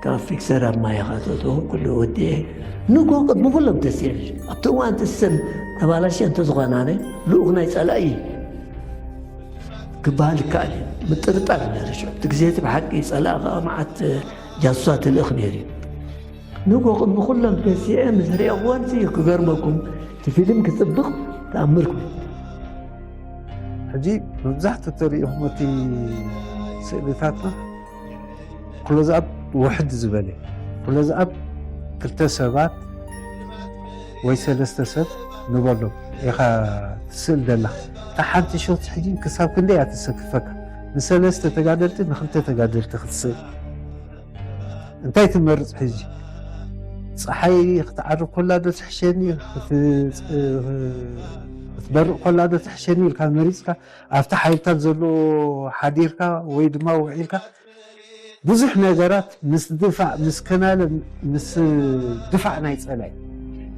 ካብ ፊክሰር ኣብ ማይ ካተቱ ኩሉ ወዲኤ ንጎ ቅድሚ ኩሎም ተስኤን። ኣብቲ እዋን እቲ ስም ተባላሸ እንተዝኾነ ኣነ ልኡኽ ናይ ጸላኢ እዩ ክበሃል ይከኣል እዩ። ምጥርጣር ነርሾ እቲ ግዜ እቲ ብሓቂ ጸላኢ ከዓ መዓት ጃሱሳ ትልእኽ ነይሩ እዩ። ንጎ ቅድሚ ኩሎም ተስኤ ምስ ሪኦ እዋን እዩ ክገርመኩም እቲ ፊልም ክጽብቕ ተኣምርኩም። ሕጂ መብዛሕትኡ ተሪኢኹም እቲ ስእልታትና ክሎዝኣፕ ውሕድ ዝበለ ክሎዝኣፕ ክልተ ሰባት ወይ ሰለስተ ሰብ ንበሎም ኢኻ ትስእል ደላ። እታ ሓንቲ ሾት ሕጂ ክሳብ ክንደይ እያ ትሰክፈካ? ንሰለስተ ተጋደልቲ ንክልተ ተጋደልቲ ክትስእል እንታይ ትመርጽ? ሕጂ ፀሓይ ክትዓርብ ኮላ ዶ ትሕሸኒ ክትበርቕ ኮላ ዶ ትሕሸኒ ኢልካ መሪፅካ ኣብቲ ሓይልታት ዘሎ ሓዲርካ ወይ ድማ ውዒልካ ብዙሕ ነገራት ምስ ድፋዕ ምስ ከናለ ምስ ድፋዕ ናይ ፀላኢ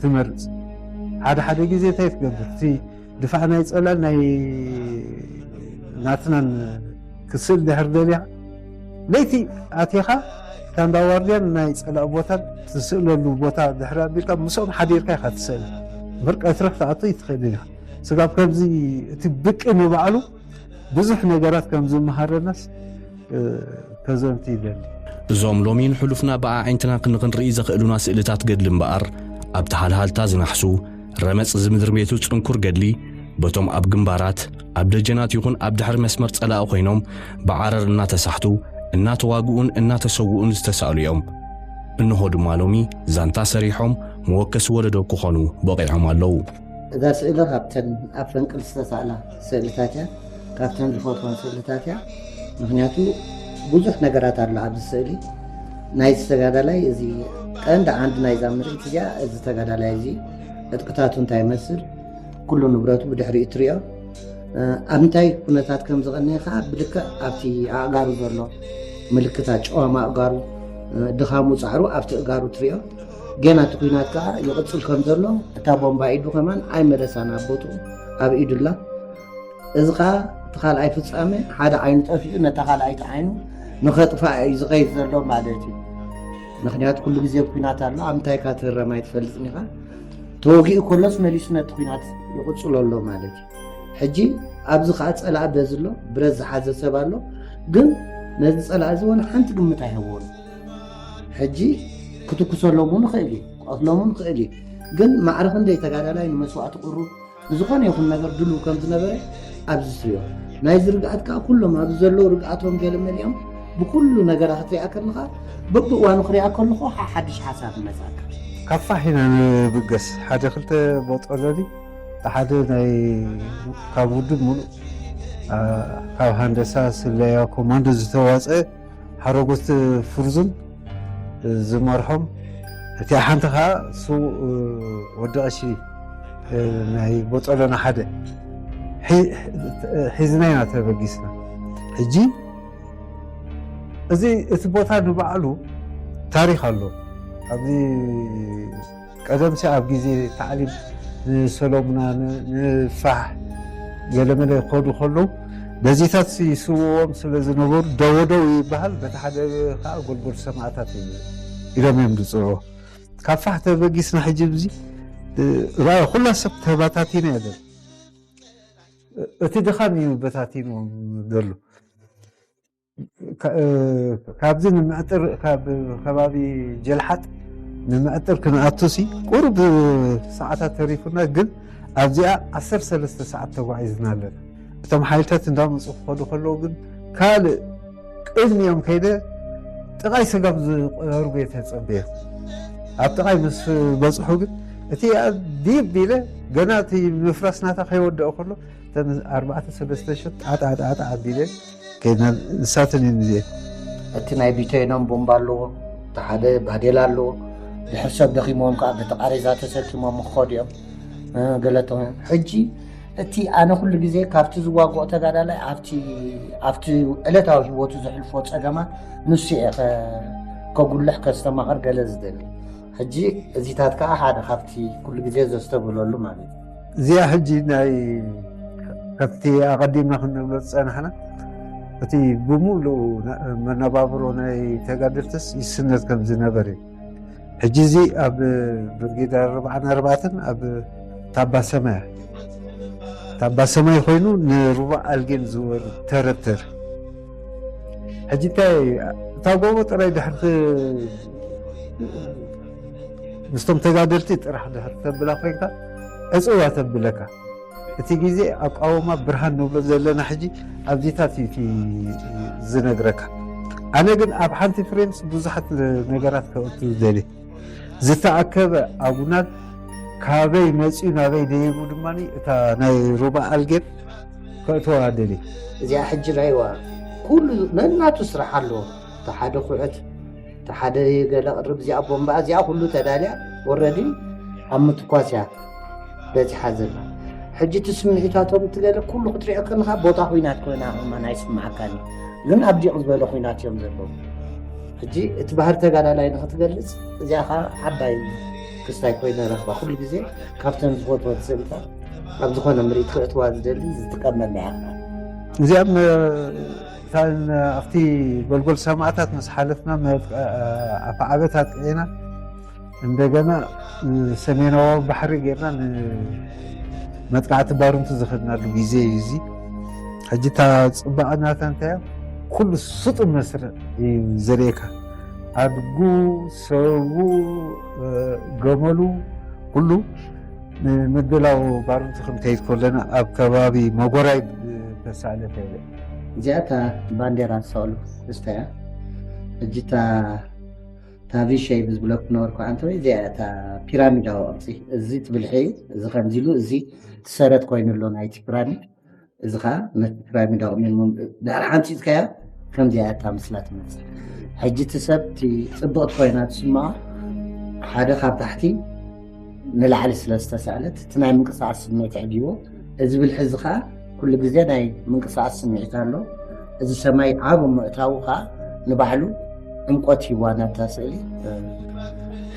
ትመርፅ። ሓደ ሓደ ግዜ እንታይ ትገብር እቲ ድፋዕ ናይ ፀላኢ ናይ ናትናን ክስእል ድሕር ደሊኻ ለይቲ ኣቲኻ ታንዳ ዋርድያን ናይ ፀላኢ ቦታን ትስእለሉ ቦታ ድሕር ኣቢልካ ምስኦም ሓዲርካ ኢኻ ትስእል እምበር ቀትሪ ክትኣቱ ይትኽእልን ኢኻ። ስጋብ ከምዚ እቲ ብቂ ንባዕሉ ብዙሕ ነገራት ከም ዝመሃረናስ ከዘንቲ ይደሊ። እዞም ሎሚ ንሕሉፍና ብኣዒንትና ክንርኢ ዘኽእሉና ስእልታት ገድሊ እምበኣር ኣብቲ ሃልሃልታ ዝናሕሱ ረመጽ ዝምድሪ ቤቱ ጽንኩር ገድሊ በቶም ኣብ ግንባራት ኣብ ደጀናት ይኹን ኣብ ድሕሪ መስመር ጸላኢ ኮይኖም ብዓረር እናተሳሕቱ እናተዋግኡን እናተሰውኡን ዝተሳእሉ እዮም። እንሆ ድማ ሎሚ ዛንታ ሰሪሖም መወከሲ ወለዶ ክኾኑ በቒዖም ኣለዉ። እዛ ስእሊ ካብተን ኣብ ፈንቅል ዝተሳእላ ስእልታት እያ። ካብተን ዝፈትወን ስእልታት እያ። ምክንያቱ ብዙሕ ነገራት ኣሎ ኣብዚ ስእሊ። ናይዚ ተጋዳላይ እዚ ቀንዲ ዓንዲ ናይዛ ምርኢት እዚኣ እዚ ተጋዳላይ እዚ ዕጥቅታቱ እንታይ ይመስል፣ ኩሉ ንብረቱ ብድሕሪኡ ትሪኦ። ኣብ እንታይ ኩነታት ከም ዝቐነየ ከዓ ብልክዕ ኣብቲ ኣእጋሩ ዘሎ ምልክታት ጨዋማ ኣእጋሩ፣ ድኻሙ ፃዕሩ ኣብቲ እጋሩ ትሪኦ። ገና እቲ ኩናት ከዓ ይቕፅል ከም ዘሎ እታ ቦምባ ኢዱ ከማን ኣይመለሳን ኣብ ቦትኡ ኣብ ኢዱ ኣላ። እዚ ከዓ እቲ ካልኣይ ፍፃመ ሓደ ዓይኑ ጠፊኡ ነታ ካልኣይቲ ዓይኑ ንኸጥፋእ እዩ ዝኸይድ ዘሎ ማለት እዩ። ምክንያቱ ኩሉ ግዜ ኩናት ኣሎ፣ ኣብ እንታይ ካትህረም ኣይትፈልጥን ኢኻ። ተወጊኡ ከሎስ መሊሱ ነቲ ኩናት ይቕፅሎ ኣሎ ማለት እዩ። ሕጂ ኣብዚ ከዓ ፀላኢ በዚ ኣሎ፣ ብረት ዝሓዘ ሰብ ኣሎ፣ ግን ነዚ ፀላኢ እዚ ወላ ሓንቲ ግምት ኣይህብዎን። ሕጂ ክትኩሰሎም እውን ይኽእል እዩ፣ ክቐትሎም እውን ይኽእል እዩ። ግን ማዕረ ክንደይ ተጋዳላይ ንመስዋእቲ ቅሩብ ንዝኾነ ይኹን ነገር ድሉው ከም ዝነበረ ኣብዚ ትሪኦ። ናይዚ ርግኣት ከዓ ኩሎም ኣብዚ ዘለዉ ርግኣቶም ገለ መሊኦም ብኩሉ ነገራ ክትሪኣ ከለኻ በብእዋኑ ክሪኣ ከለኹ ሓሓድሽ ሓሳብ ይመፃካ። ካፋሕ ኢና ንብገስ ሓደ ክልተ ቦጦሎኒ ሓደ ናይ ካብ ውድብ ሙሉእ ካብ ሃንደሳ ስለያ ኮማንዶ ዝተዋፀ ሓረጎት ፍርዙን ዝመርሖም እቲኣ ሓንቲ ከዓ ስውእ ወዲ ቀሺ ናይ ቦጦሎና ሓደ ሒዝና ኢና ተበጊስና። ሕጂ እዚ እቲ ቦታ ንባዕሉ ታሪክ ኣሎ። ኣብዚ ቀደምሲ ኣብ ግዜ ታዕሊም ንሰሎሙና ንፋሕ ገለመለ ክኸዱ ከለዉ በዚታት ይስውዎም ስለ ዝነበሩ ደወደው ይበሃል። በቲ ሓደ ከዓ ጎልጎል ሰማዕታት ኢሎም እዮም ዝፅውዑ። ካብ ፋሕ ተበጊስና ሕጂ ብዚ ራእይ ኩላ ሰብ ተባታቲና ያለን እቲ ድኻም እዩ በታቲንዎም ዘሎ። ካብዚ ንምዕጥር ካብ ከባቢ ጀልሓጥ ንምዕጥር ክንኣቱ ሲ ቁሩብ ሰዓታት ተሪፉና፣ ግን ኣብዚኣ ዓሰርተ ሰለስተ ሰዓት ተጓዒዝና ኣለና። እቶም ሓይልታት እንዳመፁ ክኸዱ ከለዉ ግን ካልእ ቅድሚኦም ከይደ ጥቓይ ስጋብ ዝቐርቡ እየ ተጸበየ። ኣብ ጥቓይ ምስ በጽሑ ግን እቲ ዲብ ኢለ ገና እቲ ምፍራስ ናታ ከይወደኦ ከሎ እተን ኣርባዕተ ሰለስተ ሸት ጣጣ ጣጣ ኣቢለ ከይና ንሳተን እየን እዚኤን። እቲ ናይ ቢተይኖም ቦምባ ኣለዎ፣ እቲ ሓደ ባዴላ ኣለዎ። ድሕር ሰብ ደኺሞም ከዓ በቲ ቃሬዛ ተሰኪሞም ክኸዱ እዮም። እ፣ ገለቶም ሕጂ እቲ ኣነ ኩሉ ግዜ ካብቲ ዝዋግኦ ተጋዳላይ ኣብቲ ኣብቲ ዕለታዊ ህይወቱ ዘሕልፎ ጸገማት ንሱ እየ ከ- ከጉልሕ ከስተማኽር ገለ ዝደሊ። ሕጂ እዚታት ከዓ ሓደ ካብቲ ኩሉ ግዜ ዘስተብህለሉ ማለት እዩ። እዚኣ ሕጂ ናይ ካብቲ ኣቐዲምና ክንብሎ ዝጸናሕና እቲ ብምሉእ መነባብሮ ናይ ተጋደልትስ ይስነት ከም ዝነበር እዩ። ሕጂ እዚ ኣብ ብርጌድ ኣርባዓን ኣርባዕተን ኣብ ታባ ሰማያ ታባ ሰማይ ኮይኑ ንሩባ ኣልጌን ዝወርድ ተረተር። ሕጂ እንታይ እታ ጎቦ ጥራይ ድሕር ምስቶም ተጋደልቲ ጥራሕ ድሕር ተብላ ኮይንካ ዕፅዋ ተብለካ። እቲ ግዜ ኣቃውማ ብርሃን ንብሎ ዘለና ሕጂ ኣብዚታት እዩ እቲ ዝነግረካ። ኣነ ግን ኣብ ሓንቲ ፍሬምስ ብዙሓት ነገራት ከእቱ ዝደሊ ዝተኣከበ ኣጉናድ ካበይ መፅዩ ናበይ ደይቡ ድማ እታ ናይ ሩባ ኣልጌን ከእትዋ ደሊ። እዚኣ ሕጂ ራይዋ ኩሉ ነናቱ ስራሕ ኣለዎ። እቲ ሓደ ኩዕት፣ እቲ ሓደ ገለ ቅርብ፣ እዚኣ ቦምባ፣ እዚኣ ኩሉ ተዳልያ ወረዲ ኣብ ምትኳስ እያ በፂሓ ዘላ። ሕጂ እቲ ስምዒታቶም እትገለ ኩሉ ክትሪኦ ከለካ ቦታ ኩናት ኮይና እማ ናይ ስምዓካን እዩ። ግን ኣብ ዲቕ ዝበለ ኩናት እዮም ዘለዉ። ሕጂ እቲ ባህር ተጋዳላይ ንክትገልፅ እዚኣ ከዓ ዓባይ ክስታይ ኮይነ ረኽባ። ኩሉ ግዜ ካብተን ዝፈትወት ስእልታት ኣብ ዝኾነ ምርኢት ክእትዋ ዝደሊ ዝጥቀመላ እያ። እዚኣ ኣብቲ ጎልጎል ሰማእታት ምስ ሓለፍና ኣፈዓበት ኣጥቂዕና እንደገና ሰሜናዊ ባሕሪ ጌርና ንመጥቃዕቲ ባሩንቲ ዝኸድናሉ ግዜ እዩ እዚ። ሕጂ እታ ፅባቐ ናታ እንታይ እያ? ኩሉ ስጡም መስርዕ እዩ ዘርእየካ። ኣድጉ፣ ሰቡ፣ ገመሉ፣ ኩሉ ንምድላው ባሩንቲ ክንከይድ ከለና ኣብ ከባቢ መጎራይ ተሳእለ ተይለ። እዚኣ እታ ባንዴራ ዝሰቕሉ ክስታ እያ። ሕጂ እታ ታቪሸይ ብዝብለኩ ነበርኩ ኣንተ ወይ እዚኣ እታ ፒራሚዳዊ ቅርፂ፣ እዚ ትብልሒ፣ እዚ ከምዚ ኢሉ፣ እዚ ትሰረት ኮይኑ ኣሎ ናይቲ ፒራሚድ። እዚ ኸዓ ነቲ ፒራሚድ ኣቑሚሞም ድሕሪ ሓንፂፅካያ ከምዚኣ እያ እታ ምስላ ትመፅእ። ሕጂ እቲ ሰብ እቲ ፅብቕቲ ኮይና ትስምዖ፣ ሓደ ካብ ታሕቲ ንላዕሊ ስለ ዝተሳእለት እቲ ናይ ምንቅስቃስ ስምዒት ኣዕጊቦ። እዚ ብልሒ እዚ ኸዓ ኩሉ ግዜ ናይ ምንቅስቃስ ስምዒት ኣሎ። እዚ ሰማይ ዓቢ ምእታዉ ኸዓ ንባዕሉ ዕምቆት ሂብዋ ነታ ስእሊ።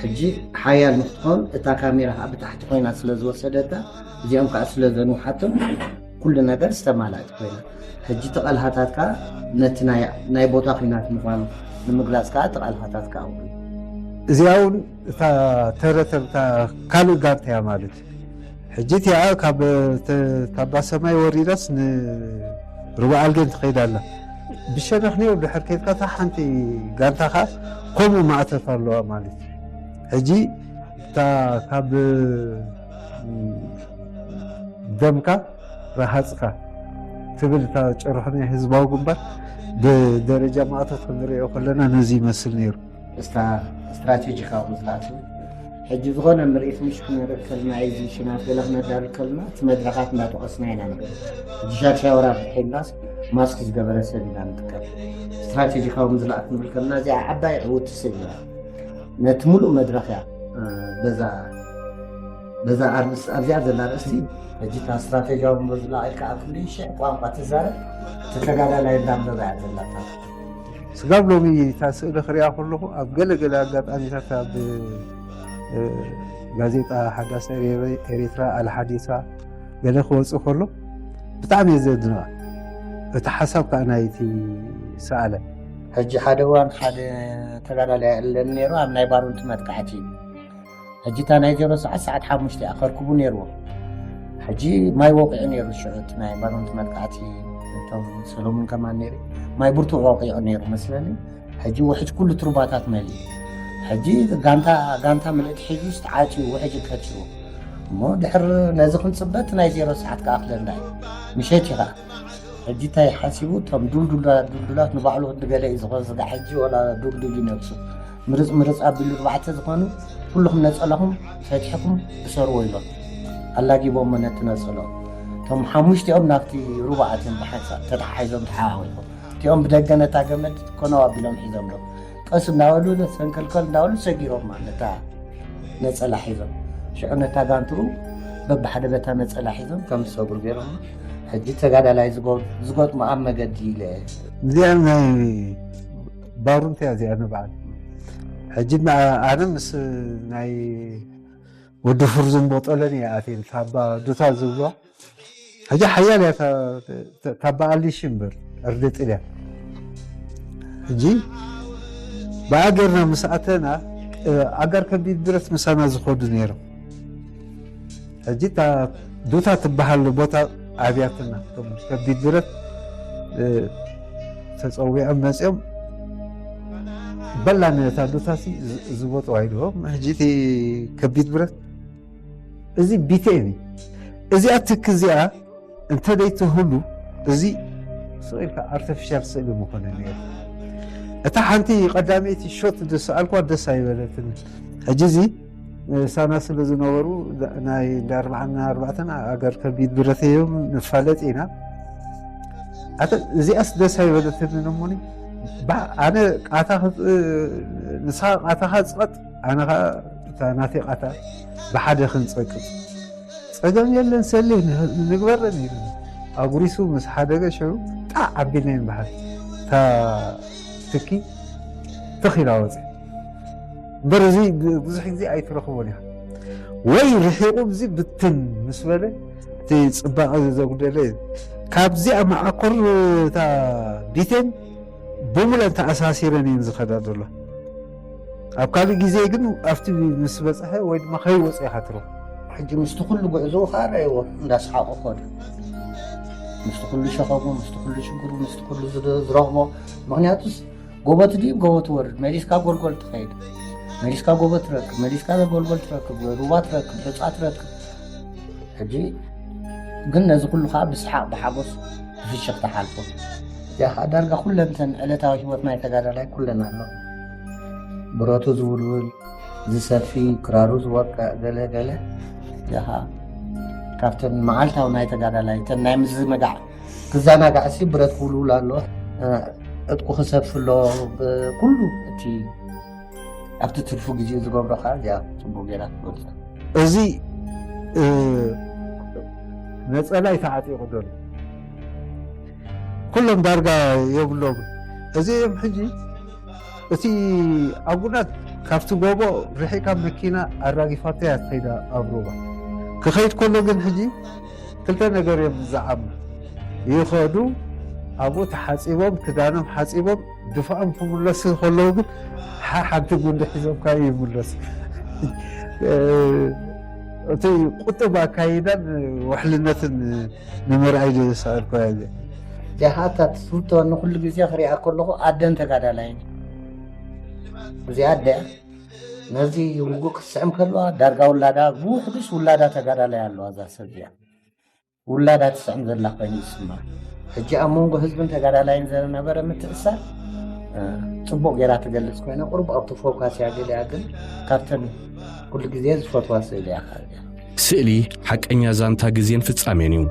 ሕጂ ሓያል ንክትኾን እታ ካሜራ ኸዓ ብታሕቲ ኮይና ስለ ዝወሰደታ እዚኦም ከዓ ስለ ዘንውሓቶም ኩሉ ነገር ዝተማልኣት ኮይና። ሕጂ እቲ ቐልሃታት ከዓ ነቲ ናይ ናይ ቦታ ኲናት ምዃኑ ንምግላፅ ከዓ እቲ ቐልሃታት ከዓ ውዕሉ። እዚኣ እውን እታ ተረተር እታ ካልእ ጋንታ እያ ማለት እዩ። ሕጂ እቲኣ ካብ ተ- ታባ ሰማይ ወሪዳስ ንሩባ ኣልጌን ትኸይድ ኣላ። ብሸነኽ ኔው ድሕር ከይድካ እታ ሓንቲ ጋንታ ከዓ ከምኡ ማእተፍ ኣለዋ ማለት እዩ። ሕጂ እታ ካብ ደምካ ረሃፅካ ትብል እታ ጭርሖ ናይ ህዝባዊ ግንባር ብደረጃ ማእቶት ክንሪኦ ከለና ነዚ ይመስል ነይሩ። እስታ ስትራቴጂካዊ ምዝላፍ ሕጂ ዝኾነ ምርኢት ምሽ ክንርኢ ከልና፣ ኤግዚቢሽናት ገለ ክነዳሉ ከልና እቲ መድረኻት እንዳጠቐስና ኢና ንብል። ሕጂ ሻሻ ወራር ተሒልናስ ማስክ ዝገበረ ሰብ ኢና ንጥቀም። ስትራቴጂካዊ ምዝላፍ ክንብል ከልና እዚኣ ዓባይ ዕውቲ ስእሊ እያ። ነቲ ሙሉእ መድረኽ እያ በዛ በዛ ኣርእስ ኣብዚኣ ዘላ ኣርእስቲ። ሕጂ እታ ስትራቴጂያዊ ምዝላቕ ኢልካ ኣብ ክንደይ ሽሕ ቋንቋ ትዛረብ፣ እቲ ተጋዳላይ እንዳንበባ እያ ዘላታ። ስጋብ ሎሚ እታ ስእሊ ክሪኣ ከለኹ ኣብ ገለ ገለ ኣጋጣሚታት ኣብ ጋዜጣ ሓዳስ ኤርትራ ኣልሓዲሳ ገለ ክወፅእ ከሎ ብጣዕሚ እየ ዘድንቓ። እቲ ሓሳብ ከዓ ናይቲ ሰኣለ። ሕጂ ሓደ እዋን ሓደ ተጋዳላይ ኣለኒ ነይሩ ኣብ ናይ ባሩንቲ መጥቃዕቲ። ሕጂ እታ ናይ ዜሮ ሰዓት ሰዓት ሓሙሽተ እያ ከርክቡ ነይርዎ። ሕጂ ማይ ወቂዑ ነይሩ ሽዑ እቲ ናይ ባሩንቲ መጥቃዕቲ እቶም ሰሎሙን ከማን ነይሩ ማይ ብርቱዕ ወቂዑ ነይሩ መስለኒ። ሕጂ ውሕጅ ኩሉ ትሩባታት መሊኡ። ሕጂ ጋንታ ጋንታ ምልእቲ ሒዙ ዝተዓፅዩ ውሕጅ ከትዎ እሞ ድሕር ነዚ ክንፅበት ናይ ዜሮ ሰዓት ክኣክለና እዩ ምሸት እዩ ከዓ ሕጂ እንታይ ሓሲቡ፣ እቶም ዱልዱላት ዱልዱላት ንባዕሉ ክንዲ ገለ እዩ ዝኾን ስጋ። ሕጂ ወላ ዱልዱል እዩ ነብሱ። ምርፅ ምርፅ ኣቢሉ ኣርባዕተ ዝኾኑ፣ ኩልኹም ነፀላኹም ፈቲሕኩም እሰርዎ ኢሎም ኣላጊቦሞ ነቲ ነፀሎ። እቶም ሓሙሽቲኦም ናብቲ ሩባ ኣትዮም ብሓንሳእ ተተሓሒዞም ተሓዋዊሶም። እቲኦም ብደገ ነታ ገመድ ኮነው ኣቢሎም ሒዞም ዶ ቀስ እንዳበሉ ሰንከልከል እንዳበሉ ሰጊሮም ማለት ነታ ነፀላ ሒዞም። ሽዑ ነታ ጋንትኡ በብሓደ በታ ነፀላ ሒዞም ከም ዝሰግሩ ገይሮም። ሕጂ ተጋዳላይ ዝገ- ዝገጥሙ ኣብ መገዲ ኢለ። እዚኣ ናይ ባሩንት እያ እዚኣ ንበዓል። ሕጂ ና- ኣነ ምስ ናይ ወዲ ፍርዝን ቦጠለን እየ ኣትየን ታባ ዱታ ዝብሎ። ሕጂ ሓያል እያ ታ- ታ- ታባ ኣሊሽ እምበር እርድጥ እያ። ሕጂ ብኣገርና ምስ ኣተና፣ እ፣ ኣጋር ከቢድ ብረት ምሳና ዝኸዱ ነይሮም። ሕጂ እታ ዱታ ትበሃል ቦታ ኣብያትና፣ እቶም ከቢድ ብረት፣ እ፣ ተጸዊዖም መጺኦም በላ ነታ ዱታ ሲ ዝ- ዝበጡ ኣይድዎም። ሕጂ እቲ ከቢድ ብረት እዚ ቢቴን እዩ። እዚኣ ትክ እዚኣ እንተ ደይትህሉ እዚ ስቕ ኢልካ ኣርቲፊሻል ስእሊ ምኾነ ነይሩ። እታ ሓንቲ ቀዳመይቲ ሾት ዝሰኣልኳ ደስ ኣይበለትን። ሕጂ እዚ ሳና ስለ ዝነበሩ ናይ እንዳ ኣርባዓን ኣርባዕተን ኣገር ከቢድ ብረት እዮም ንፋለጥ ኢና። ኣተ እዚኣስ ደስ ኣይበለትንን እሞኒ ባ- ኣነ ቃታ ክፅ- ንስኻ ቃታኻ ፅቐጥ ኣነ ኸዓ እታ ናተይ ቃታ ብሓደ ክንፀቅጥ ጸገም የለን ሰሌ ንግበረን ኢሉ ኣጉሪሱ ምስ ሓደገ ሽዑ ጣዕ ኣቢልናዮ ንበሃል እታ ትኪ ትኽ ኢላ ወፀ እምበር እዚ ብዙሕ ግዜ ኣይትረኽቦን ኢኻ ወይ ርሒቑ እዚ ብትን ምስ በለ እቲ ፅባቐ ዘጉደለ እዩ ካብዚኣ መዓኮር እታ ቢቴን ብምለን ተኣሳሲረን እየን ዝኸዳ ዘሎ ኣብ ካልእ ግዜ ግን ኣብቲ ምስ በፅሐ ወይ ድማ ከይወፀ ኢኻ ትረኽቦ ሕጂ ምስቲ ኩሉ ጉዕዞ ከዓ ረእይዎ እንዳሰሓቑ ከዱ ምስቲ ኩሉ ሸኸሙ ምስቲ ኩሉ ሽግሩ ምስቲ ኩሉ ዝረኽቦ ምክንያቱስ ጎቦ ትድይብ ጎቦ ትወርድ መሊስካ ጎልጎል ትኸይድ መሊስካ ጎቦ ትረክብ መሊስካ ጎልጎል ትረክብ ሩባ ትረክብ ሑፃ ትረክብ ሕጂ ግን ነዚ ኩሉ ከዓ ብሰሓቕ ብሓጎስ ብፍሽኽታ ሓልፎ እዚኣ ከዓ ዳርጋ ኩለን ተን ዕለታዊ ህይወት ናይ ተጋዳላይ ኩለን ኣሎ ብረቱ ዝውልውል ዝሰፊ ክራሩ ዝወቅዕ ገለ ገለ ያኻ ካብተን መዓልታዊ ናይ ተጋዳላይ ተን ናይ ምዝንጋዕ ክዘናጋዕሲ ብረት ክውልውል ኣሎ ዕጥቁ ክሰፊ ኣሎ ብኩሉ እቲ ኣብቲ ትርፉ ግዜ ዝገብሮ ከዓ እዚኣ ፅቡቅ ገይራ ትገልፆ እዚ ነፀላይ ተዓጢቁ ዘሎ ኩሎም ዳርጋ የብሎም እዚ እዮም ሕጂ እቲ ኣጉናት ካብቲ ጎቦ ርሒቃ መኪና ኣራጊፋቶ እያ ትኸይዳ ኣብ ሩባ ክኸይድ ከሎ ግን ሕጂ ክልተ ነገር እዮም ዝዛዓሙ ይኸዱ ኣብኡ ተሓፂቦም ክዳኖም ሓፂቦም ድፋኦም ክምለሱ ከለዉ ግን ሓንቲ ጉንዲ ሒዞም ካብ ይምለሱ እቲ ቁጥብ ኣካይዳን ውሕልነትን ንምርኣይ ዝሰኣልኩ ጃሃታ ትፍቶ ንኩሉ ግዜ ክሪኣ ከለኹ ኣደን ተጋዳላይን እዚኣ ኣደ ነዚ ውጉእ ክትስዕም ከለዋ ዳርጋ ውላዳ ብውሕዱስ ውላዳ ተጋዳላይ ኣለዋ እዛ ሰብ እዚኣ ውላዳ ትስዕም ዘላ ኮይኑ ይስማ ሕጂ ኣብ መንጎ ህዝብን ተጋዳላይን ዘነበረ ምትእሳር ፅቡቅ ገይራ ትገልፅ ኮይነ ቁሩብ ኣብቲ ፎካስ እያ ገሊኣ ግን ካብተን ኩሉ ግዜ ዝፈትዋ ስእሊ እያ ካልያ ስእሊ ሓቀኛ ዛንታ ግዜን ፍጻሜን እዩ።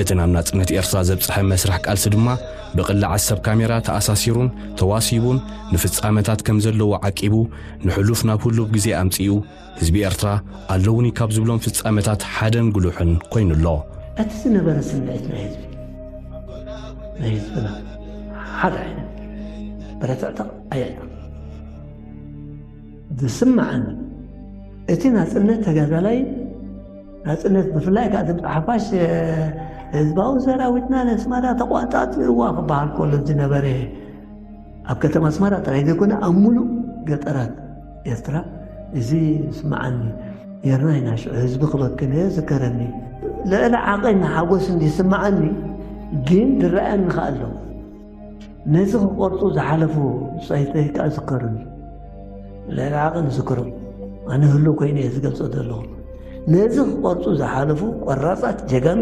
እቲ ናብ ናጽነት ኤርትራ ዘብጽሐ መስርሕ ቃልሲ ድማ ብቕላዓት ሰብ ካሜራ ተኣሳሲሩን ተዋሲቡን ንፍጻመታት ከም ዘለዎ ዓቂቡ ንሕሉፍ ናብ ህሉብ ግዜ ኣምጺኡ ህዝቢ ኤርትራ ኣለውኒ ካብ ዝብሎም ፍጻመታት ሓደን ጉሉሕን ኮይኑ ኣሎ። እቲ ዝነበረ ስምዒት ናይ ህዝቢ ናይ ህዝብና ሓደ ዓይነት ብረትዕትቕ ኣየዕጥቕ ዝስምዓኒ እቲ ናጽነት ተጋዳላይ ናጽነት ብፍላይ ከዓ እቲ ብጣሕፋሽ ህዝባዊ ሰራዊትና ነስመራ ተቋጻጺርዋ ክበሃል ከሎ ዝነበረ ኣብ ከተማ ኣስመራ ጥራይ ዘይኮነ ኣብ ሙሉእ ገጠራት ኤርትራ እዚ ይስምዓኒ ነርና ኢና ሽዑ ህዝቢ ክበክን እየ ዝከረኒ ልዕሊ ዓቐን ሓጎስ እንዲ ይስምዓኒ ግን ዝረኣየኒ ከኣ ኣሎ ነዚ ክቆርጹ ዝሓለፉ ጸይተይ ከኣ ዝከሩኒ ልዕሊ ዓቐን ዝክሮም ኣነ ህሉው ኮይነ እየ ዝገልጾ ዘለኹ ነዚ ክቆርጹ ዝሓለፉ ቆራጻት ጀጋኑ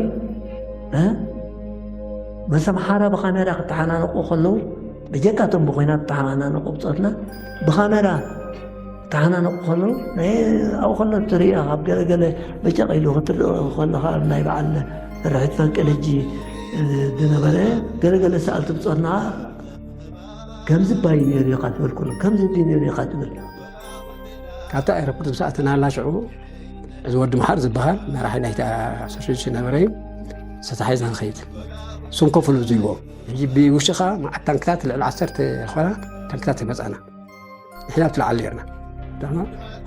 ምስ ኣምሓራ ብካሜራ ክተሓናነቑ ከለዉ፣ ብጀካቶም ብኹናት ተሓናነቑ ብጾትና፣ ብካሜራ ክተሓናነቑ ከለዉ፣ ናይ ኣብኡ ከሎ እትርእዮ፣ ኣብ ገለገለ በጨቕ ኢሉ ክትርኢ ከለኻ፣ ኣብ ናይ በዓል ርሒት ፈንቅል ሕጂ ዝነበረ ገለገለ ሰኣልቲ ብጾትና፣ ከምዚ ባይ ነይሩ ኢኻ ትብል ኩሉ፣ ከምዚ ድዩ ነይሩ ኢኻ ትብል። ካብታ ኤርፖርት ምስ ኣተናላ ሽዑ፣ እዚ ወዲ መሓር ዝበሃል መራሒ ናይቲ ኣሶሲሽን ነበረ እዩ። ተታሒዝና ንኸይድ። እሶም ኮፍ ኢሉ ዝይዎም። ሕጂ ብውሽጢ ኸኣ መዓት ታንክታት፣ ልዕሊ ዓሰርተ ዝኾና ታንክታት ይመጻና። ንሕና ኣብቲ ላዕሊ ነርና። ደማ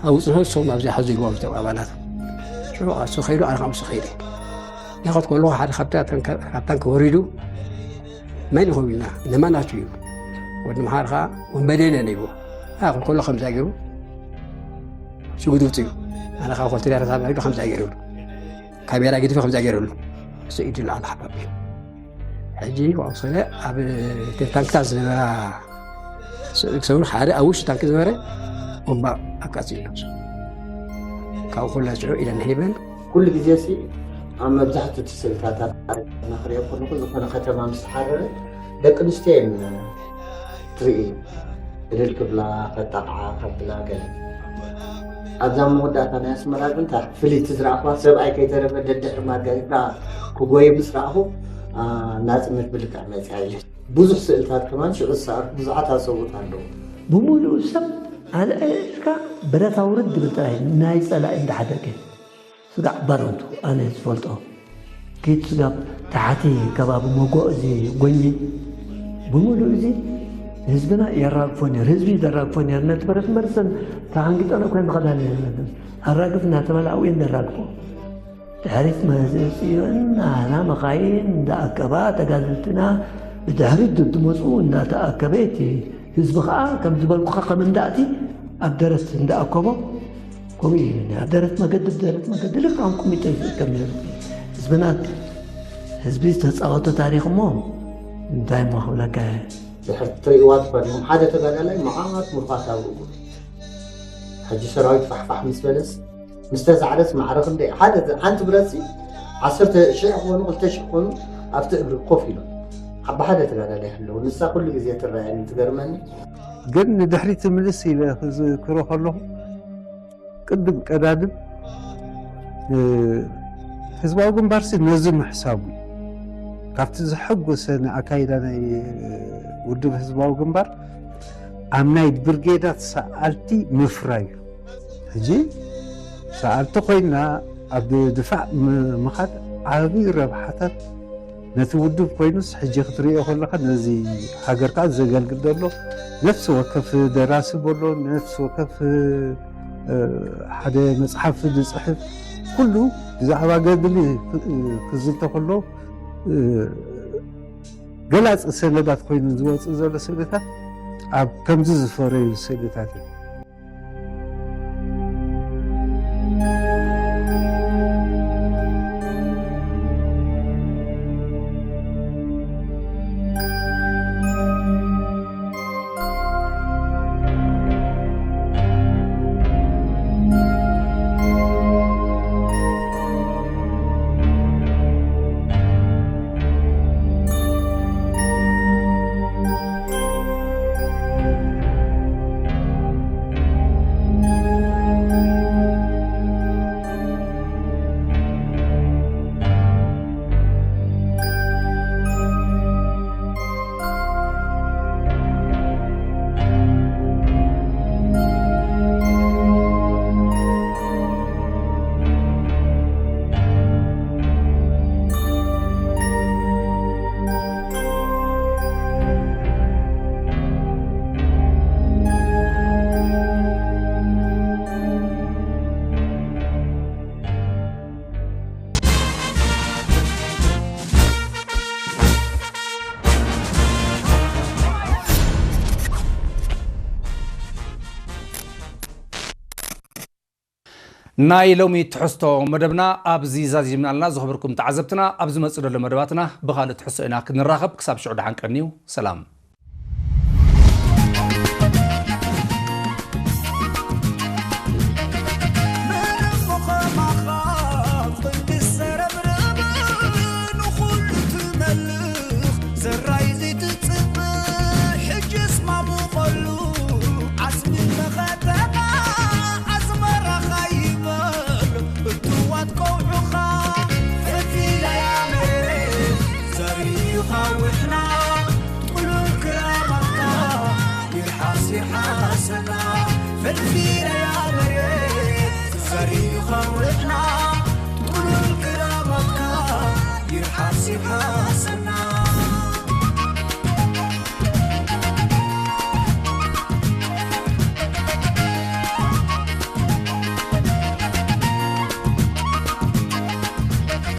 ኣብኡ ጽንሑ፣ እሶም ኣብዚኣ ሓዙ ይዎም፣ እቶም ኣባላት። ሽዑ እሱ ኸይዱ፣ ኣነ ኻብ እሱ ኸይደ። ይኸድ ከለኹ ሓደ ካብ ታንክ፣ ካብ ታንክ ወሪዱ፣ "መን ኢኹም?" ኢልና። "ንማናችሁ?" ይብሉ። ወዲ መሓር ኸዓ፣ "ወንበዴ ነን" ይብሉ። ኣኹል ከሎ ከምዛ ገይሩ ሽጉጥ ውፅኡ። ኣነ ካብ ኮልትሪያ ተሳቢዐ ኢሉ ከምዛ ገይሩ። ካሜራ ገዲፈ ከምዛ ገይሩ። እሱ ኢዱ ንላዕሊ ሓባቢሉ። ሕጂ ዋው ሰለ ኣብ እተን ታንክታት ዝነበራ ስእሊ ክሰብሩ ሓደ ኣብ ውሽጢ ታንክ ዝነበረ ቦምባ ኣቃጺሉ። ካብኡ ኩላ ሽዑ ኢደን ሒበን። ኩሉ ግዜ ሲ ኣብ መብዛሕትኡ እቲ ስእልታት ኣብ ታሪኽና ክሪኦ ከለኹ፣ ዝኾነ ከተማ ምስ ተሓረረ ደቂ ኣንስትዮ እየን ትርኢ። ዕልል ክብላ፣ ከጣቕዓ፣ ከብላ ገለ። ኣብዛ መወዳእታ ናይ ኣስመራ ግን እታ ፍልይቲ ዝረኣኹዋ፣ ሰብኣይ ከይተረፈ ደድሕሪ ማርጋሪታ ክጎይ ምስ ረኣኹ፣ ኣ፣ ናጽነት ብልክዕ መጽያ ኢለ። ብዙሕ ስእልታት ከማን ሽዑ ዝሰኣልኩ ብዙሓት ኣሰብኡት ኣለዉ። ብምሉኡ ሰብ ኣልዒልካ ብረት ኣውርድ ዝብል ጥራይ ናይ ጸላኢ እንዳሓደገ ስጋዕ ባረንቱ ኣነ ዝፈልጦ ኪድ ስጋብ ታሕቲ ከባቢ መጎእ እዚ ጎኝ ብምሉኡ እዚ ህዝብና የራግፎ ነይሩ። ህዝቢ ዘራግፎ ነይሩ። ነቲ ብረት መርሰን ተሓንጊጠን እኮ ንኸዳ ነይርና። ኣራግፍ እናተባለ ኣብኡ እዮም ዘራግፎ። ድሕሪት መጽኡ እናሃና መኻይን እንዳኣከባ ተጋደልትና ብድሕሪት ዝመጽኡ እንዳተኣከበ እቲ ህዝቢ ኸዓ ከም ዝበልኩኻ ከም እንዳእቲ ኣብ ደረት እንዳኣከቦ ከምኡ እዩ። ኣብ ደረት መገዲ፣ ደረት መገዲ ልክዕ ከም ቁሚጦ እዩ ዝእከብ ነይሩ። ህዝብና ህዝቢ ዝተፃወቶ ታሪኽ እሞ እንታይ እሞ ክብለካ እየ። ድሕሪ ትርእይዋ ትኾን ኢኹም ሓደ ተጋዳላይ መዓት ምሩኻት ኣብ እግሩ። ሕጂ ሰራዊት ፋሕፋሕ ምስ በለስ፣ ምስ ተሳዕረስ ማዕረ ክንደይ ሓደ ሓንቲ ብረትሲ ዓሰርተ ሽሕ ክኾኑ ክልተ ሽሕ ክኾኑ ኣብቲ እግሪ ኮፍ ኢሎም። ኣብ ሓደ ተጋዳላይ ኣለዉ። ንሳ ኩሉ ግዜ ትረኣየኒ ትገርመኒ። ግን ንድሕሪት ምልስ ኢለ ክዝክሮ ከለኹ ቅድም ቀዳድም፣ እ፣ ህዝባዊ ግንባርሲ ነዚ ምሕሳቡ እዩ። ካብቲ ዘሐጎሰኒ ኣካይዳ ናይ፣ እ፣ ውድብ ህዝባዊ ግንባር ኣብ ናይ ብርጌዳት ሰኣልቲ ምፍራይ እዩ። ሕጂ ሰኣልቲ ኮይና ኣብ ድፋዕ ም-፣ ምኻድ ዓቢ ረብሓታት ነቲ ውድብ ኮይኑስ፣ ሕጂ ክትርእዮ ከለኻ ነዚ ሃገር ከኣ ዘገልግል ዘሎ ነፍሲ ወከፍ ደራሲ በሎ፣ ነፍሲ ወከፍ፣ እ፣ ሓደ መጽሓፍ ዝጽሕፍ ኩሉ ብዛዕባ ገድሊ ክ-፣ ክዝንተ ከሎ፣ እ፣ ገላጺ ሰነዳት ኮይኑ ዝወጽእ ዘሎ ስእልታት ኣብ ከምዚ ዝፈረዩ ስእልታት እዩ። ናይ ሎሚ ትሕዝቶ መደብና ኣብዚ ዛዚምና ኣለና። ዝኸበርኩም ተዓዘብትና፣ ኣብ ዝመጽእ ዘሎ መደባትና ብኻልእ ትሕዝቶ ኢና ክንራኸብ። ክሳብ ሽዑ ደሓን ቀንዩ። ሰላም።